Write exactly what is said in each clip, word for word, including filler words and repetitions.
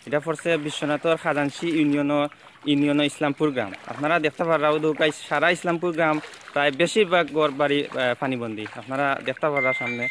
ইটা পড়ছে বিশ্বনাথর খাজানশি ইউনিয়ন, ইউনিয়ন ইসলামপুর গ্রাম। আপনারা দেখতা পাররা অউ দৌকাই সারা ইসলামপুর গ্রাম প্রায় বেশিরভাগ ঘর বাড়ি, আহ, পানিবন্দী। আপনারা দেখতা পাররা সামনে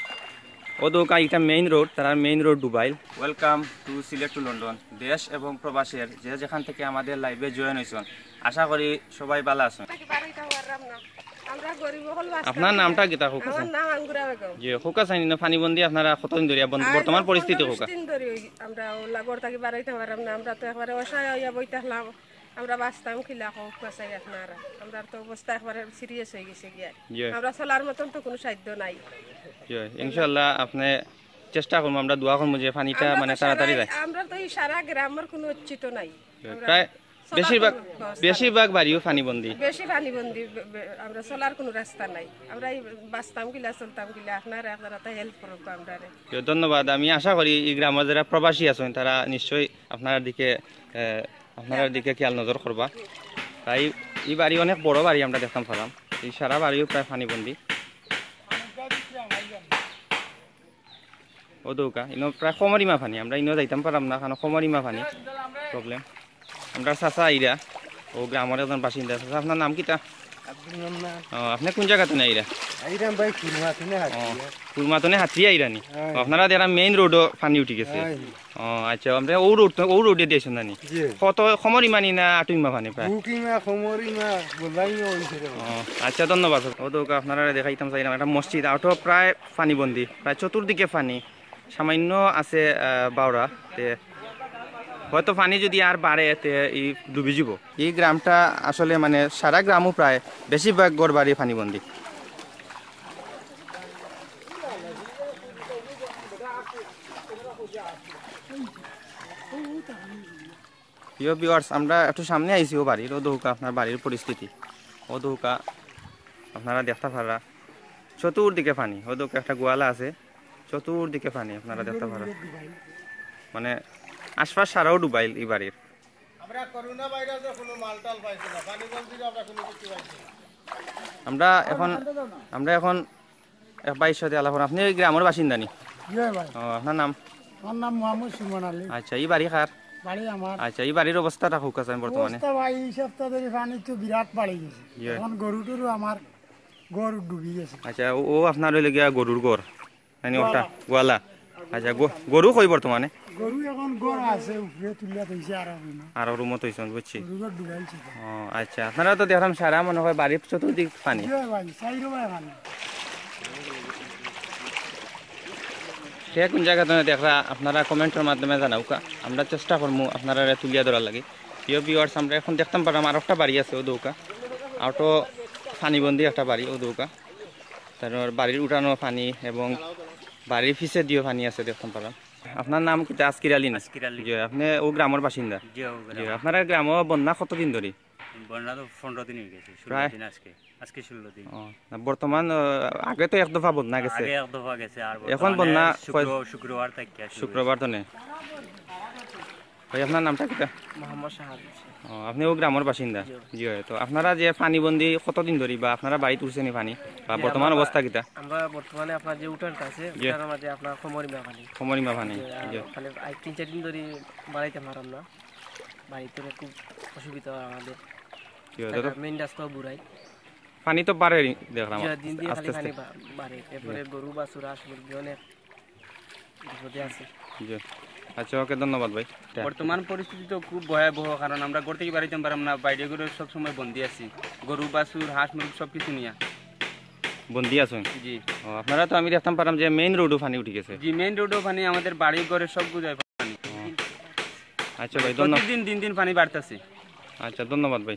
অউ দৌকাই ইটা মেইন রোড, তারার main road Dubail. Welcome to Sylhet to London. দেশ এবং প্রবাসের যে যেখান থেকে আমাদের লাইভে জয়েন হইছন, আশা করি সবাই ভালা আছন। থাকি বারইতাম পাররাম না। আমরা গরিব অকল বাঁচতাম আপনার কিলা? নামটা কিতা কউক্কা? আমার নাম আঙ্গুরা বেগম। জি, কউক্কা চাইন না, পানিবন্দী আপনারা কতদিন ধরিয়া বন-, আজ বর্তমান পরিস্থিতি পনেরো কউক্কা? দিন ধরি আমরা অলা ঘর থাকি বারইতাম পাররাম না। আমরা তো একবারে অসহায় অইয়া বই থাকলাম। আমরা বাঁচতাম কিলা কউক্কা চাই আপনারা? আমরার তো অবস্থা একবারে সিরিয়াস অই গেছে গিয়া। জি। আমরা চলার মতন তো কুনু সাধ্য নাই। জি, ইনশাআল্লাহ আপনে চেষ্টা করমু, আমরা দোয়া করমু যে পানিটা আমরা মানে তো তাড়াতাড়ি সারা, যায়। আমরা তো এই সারা গ্রামর কুনু অস্তিত্ব নাই। জি, আমরা প্রায় চলার বেশিরভাগ, কুনু ব্যবস্থা নাই। বেশিরভাগ বাড়িও পানিবন্দী। বেশি পানিবন্দী, বে-, বে-, আমরা চলার কুনু রাস্তা নাই। আমরা এই বাঁচতাম কিলা, চলতাম কিলা, আপনারা একটা হেল্প করউক্কা আমরারে। জি, ধন্যবাদ। আমি আশা করি এই গ্রামর যারা প্রবাসী আছন, তারা নিশ্চয়ই আপনার দিকে, আহ, আপনার দিকে খেয়াল নজর করবা। তাই এই বাড়ি অনেক বড় বাড়ি আমরা দেখতাম পাররাম, এই সারা বাড়িও প্রায় পানিবন্দী। অউ দৌকা, ইনো প্রায় কোমরিমা পানি, আমরা ইনো যাইতাম পাররাম না, কারণ কোমরিমা পানি প্রবলেম। আমরার চাচা আইরা, অউ গ্রামর একজন বাসিন্দা। চাচা, আপনার নাম কিতা? আব্দুল মান্নান। ও, আপনে কুন জাগা তনে আইরা? আইরাম ভাই, কুরমা তনে ও, হাতিয়া। কুরমা তনে হাতিয়া আইরা নি? অয়। ও, আপনারা দেখরাম মেইন রোডো পানি উঠি গেছে। অয়। ও, আচ্ছা, আমরা অউ রোড তো, অউ রোডে দিছন না নি? জি। কত কোমরিমা নি না আটুইমা পানি প্রায়? বুকিমা, কোমরিমা, গোলাইমা অইছে রে। ও, আচ্ছা, ধন্যবাদ। অউ দৌকা আপনারারে দেখাইতাম চাইরাম, একটা মসজিদ, অউটা প্রায় পানিবন্দী, প্রায় চতুর্দিকে পানি। সামান্য আছে, আহ, বাউরা, তে হয়তো পানি যদি আর বাড়ে, তে ই ডুবি যিবো। এই গ্রামটা আসলে মানে সারা গ্রামও প্রায় বেশিরভাগ ঘর বাড়ি পানিবন্দী। প্রিয় ভিউয়ার্স, আমরা একটু সামনে আইছি অউ বাড়ির, অউ দৌকা আপনার বাড়ির পরিস্থিতি, অউ দৌকা আপনারা দেখতা পাররা চতুর্দিকে পানি, অউ দৌকা একটা গোয়ালা আছে, চতুর্দিকে পানি আপনারা দেখতা পাররা, মানে আশপাশ সারাও ডুবাইল ই বাড়ির। আমরা করোনা ভাইরাসে কুনু মালটাল পাইছি না, পানিবন্দীরে আমরা কুনু কিছু পাইছি না। আমরা এখন, আমরা এখন এক ভাইর সাথে আলাপ করমু। আপনে অউ গ্রামর বাসিন্দা নি? জি ভাই। ও, আপনার নাম? আমার নাম মোহাম্মদ সুমন আলী। আচ্ছা, ই বাড়ি কার? বাড়ি আমার। আচ্ছা, ই বাড়ির অবস্থাটা কউক্কা চাইন বর্তমানে? অবস্থা ভাই, এই সপ্তাহ ধরি পানি তো বিরাট বাড়ি গেছে। জি। এখন গরু টরু আমার ঘর ডুবি গেছে। আচ্ছা, অউ, অউ আপনার অইলো গিয়া গরুর ঘর? মানে গোয়ালা। ওটা গোয়ালা। আচ্ছা, গ-, গরু কই বর্তমানে? গরু এখন ঘর আছে, উপরে তুলিয়া থইছে আরো রুমো। আরো রুমো থইছন, বুঝছি। গরু ঘর ডুবাইছে তো। ও, আচ্ছা, আপনারা তো দেখরাম সারা মনে হয় বাড়ির চতুর্দিক পানি। জি ভাই, চাইরোবায় পানি। কে কুন জাগা তনে দেখরা, আপনারা কমেন্টর মাধ্যমে জানাউক্কা, আমরা চেষ্টা করমু আপনারারে তুলিয়া ধরার লাগি। প্রিয় ভিউয়ার্স, আমরা এখন দেখতাম পাররাম আরোকটা বাড়ি আছে অউ দৌকা, অউটা পানিবন্দী একটা বাড়ি অউ দৌকা। তারপর বাড়ির উঠানো পানি এবং বাড়ির পিছে দিয়েও পানি আছে দেখতাম পাররাম। আপনার নাম কিতা? আজকির আলী না? আজকির আলী। জি, আপনে অউ গ্রামর বাসিন্দা? জি, অউ জি, গ্রাম। আপনার গ্রামো বন্যা কতদিন ধরি? বন্যা তো পনেরো দিন অই গেছে, ষোলো প্রায়? দিন আজকে। আজকে ষোলো দিন। ও, না, বর্তমান, আহ, আগে তো এক দফা বন্যা গেছে। আগে এক দফা গেছে, আর এখন বর্তমানে বন্যা শুক্র-, কয়-, শুক্রবার থাকি শুরু শুক্রবার অইছে। তনে। ভাই, আপনার নামটা কিতা? মোহাম্মদ শাহাদ হোসেন। ও, আপনে অউ গ্রামর বাসিন্দা? জি। জি, অয়। তো আপনারা যে পানিবন্দী কতদিন ধরি বা আপনারা বাড়িত উঠছে নি পানি? বা জি, বর্তমান আমরা অবস্থা কিতা? আমরা বর্তমানে আপনার যে উঠান আছে, জি। উঠানর মাঝে আপনার কোমরিমা পানি। কোমরিমা পানি? জি, আর জি। ওখানে আজ তিন চার দিন ধরি বাড়াইতাম পাররাম না। বাড়িত খুব অসুবিধা অয় আমাদের। জি, অয়। মেইন রাস্তাও বুড়াই। পানি তো বাড়ে দেখরাম জি, দিন দিন আস্তে খালি আস্তে। পানি বা-, বাড়ে। এরপরে জি। গরু, বাছুর, হাঁস, মুরগি অনেক বিপদে আছে। জি। আচ্ছা, ওকে, ধন্যবাদ ভাই। বর্তমান পরিস্থিতি তো খুব ভয়াবহ, কারণ আমরা ঘর থাকি বারইতাম পাররাম না, বাইরে ঘরে সব সময় বন্দি আছি, গরু, বাছুর, হাঁস, মুরগি সব কিছু নিয়া। বন্দি আছন? জি। ও, আপনারা তো আমি দেখতাম পাররাম যে মেইন রোডো পানি উঠি গেছে। জি, মেইন রোডো পানি, আমাদের বাড়ি ঘরে সব গুজায় পানি। ও। আচ্ছা ভাই, ধন্য- প্রতিদিন দিন দিন পানি বাড়তাছে। আচ্ছা, ধন্যবাদ ভাই।